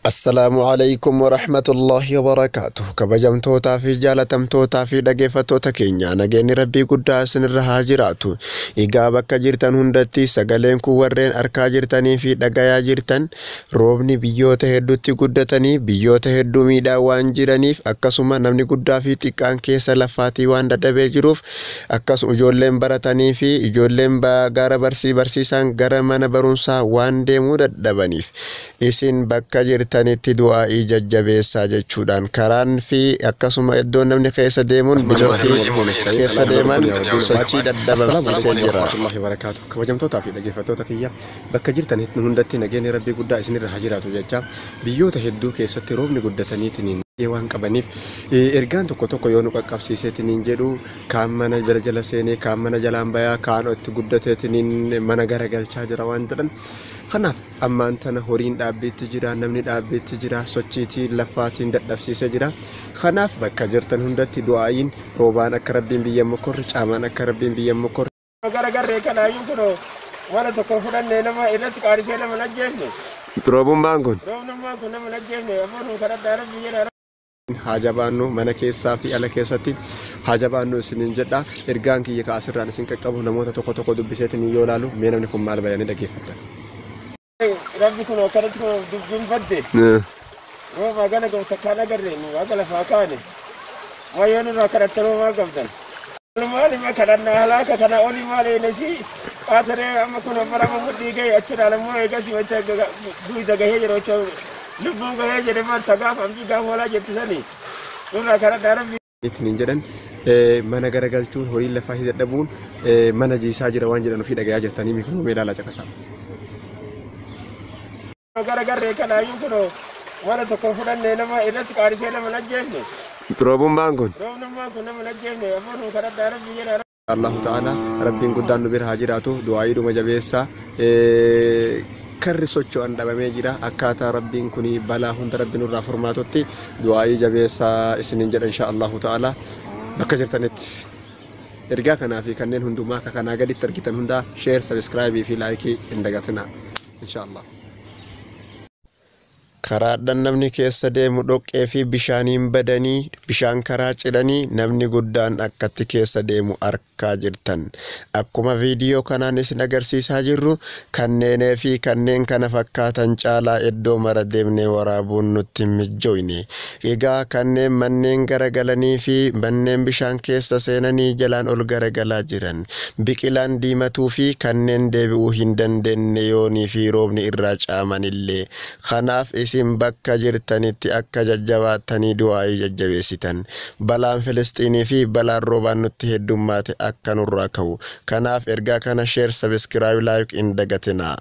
Assalaamu alaikum warahmatullahi wabarakaatuh. Kabajamtootaa fi jaalatamtootaa fi dhageeffattoota keenya, nageenyi Rabbii guddaa isinirra haa jiraatu. Egaa bakka jirtan hundatti sagaleen kun warreen arkaa jirtanii fi dhagayaa jirtan, roobni biyyoota hedduutti guddatanii biyyoota hedduu miidhaa waan jiraniif, akkasuma namni guddaa fi xiqqaan keessa lafaatii waan dadhabee jiruuf, akkasuma ijoolleen baratanii fi ijoolleen gara barsii barsiisaan gara mana barumsaa waan deemuu dadhabaniif, isin bakka jirtanitti du'aa'ii jajjabeessaa jechuudhaan karaan fi akkasuma iddoon namni keessa deemuun bilookii keessa deeman sochii dadhabamsiisee jira. Warahmatullahi wabarakaatuh. Kabajamtootaa fi dhaggeeffattoota kiyya, bakka jirtan hundatti nageenyi Rabbii guddaa isinirra haa jiraatu jecha, biyyoota hedduu keessatti roobni guddataniitiin waan qabaniif, ergaan tokko tokko yoo nu qaqqabsiiseetiniin jedhu, kaan mana jala jala seenee, kaan mana jalaan bayaa, kaan itti guddateetiniin mana garagalchaa jira waan jedhan. Kanaaf ammaan tana horiin dhaabbiitti jira, namni dhaabbiitti jira, sochiitiin lafaatiin dadhabsiisee jira. Kanaaf bakka jirtan hundatti du'aa'iin roobaan akka Rabbiin biyya mokorri, caamaan akka Rabbiin biyya mokorri. Gara garree kanaayyuu kunoo mana tokko fudhannee nama irratti qaarisee nama hin ajjeefne. Roobummaan kun. Roobnummaan kun nama hin ajjeefne. Afaan nu kadhadhaa Rabbi jedha. Haa jabaannu, mana keessaa fi ala keessatti haa jabaannu isiniin jedha. Ergaan kiyya ka asirraan isin qaqqabu, namoota tokko tokko dubbiseetiin yoo ilaalu, mee namni kun maal bayanii dhaggeeffattan. Rabbi kun akkanatti kun dubbiin badde. Rooba gana gahu takkaan agarre nu haga lafaa kaane. Wayyoo nurraa kadhattanoo maal qabdan? Maali ma kadhannaa halaaka kana oli maal eenesi qaataree amma kun bara amma mudhii gahe achi ilaalammoo eegas wacha duyda gahee jira, wacha lubbuun gahee jedhe, maal tagaaf ambii gaafa hoolaa jettu sani nurraa kadhadhaa Rabbi. Ittiin jedhan mana garagalchuun, horiin lafaa hin dadhabuun mana jiisaa jira waan jedhan ofii dhagayaa jirtanii mikunuu ilaalaa caqasaa. Gara garree kanaayyuu kunoo mana tokko fudhannee nama irratti qaarisee nama hin ajjeefne. Roobummaan kun. Roobnummaan kun nama hin ajjeefne. Afaan nu kadhadhaa Rabbi jedha. Allahu ta'ala Rabbiin guddaan nu bira haa jiraatu. Du'aayii dhuma jabeessaa, karri socho'an dhabamee jira. Akkaataa Rabbiin kun balaa hunda Rabbi nurraa furmaatutti du'aayii jabeessaa isiniin jedha. Insha Allahu ta'ala bakka jirtanitti ergaa kanaa fi kanneen hundumaa akka kanaa gaditti argitan hundaa share, subscribe fi like hin dagatinaa insha Allah. Karaadhaan namni keessa deemu dhoqqee fi bishaaniin badanii, bishaan karaa cidhanii, namni guddaan akkatti keessa deemu arkaa jirtan. Akkuma viidiyoo kanaan isin agarsiisaa jirru, kanneenee fi kanneen kana fakkaatan caalaa iddoo mara deemnee waraabuun nutti hin mijoyne. Egaa kanneen manneen garagalanii fi manneen bishaan keessa seenanii jalaan ol garagalaa jiran, biqilaan diimatuu fi kanneen deebi'uu hin dandeenye yoonii fi roobni irraa caamanillee. Kanaaf isin bakka jirtanitti akka jajjabaattanii du'aa'ii jajjabeessitan, balaan Filistiinii fi balaan roobaan nutti heddummaate akka nurraa ka'u. Kanaaf ergaa kana share, subscribe, like hin dagatinaa.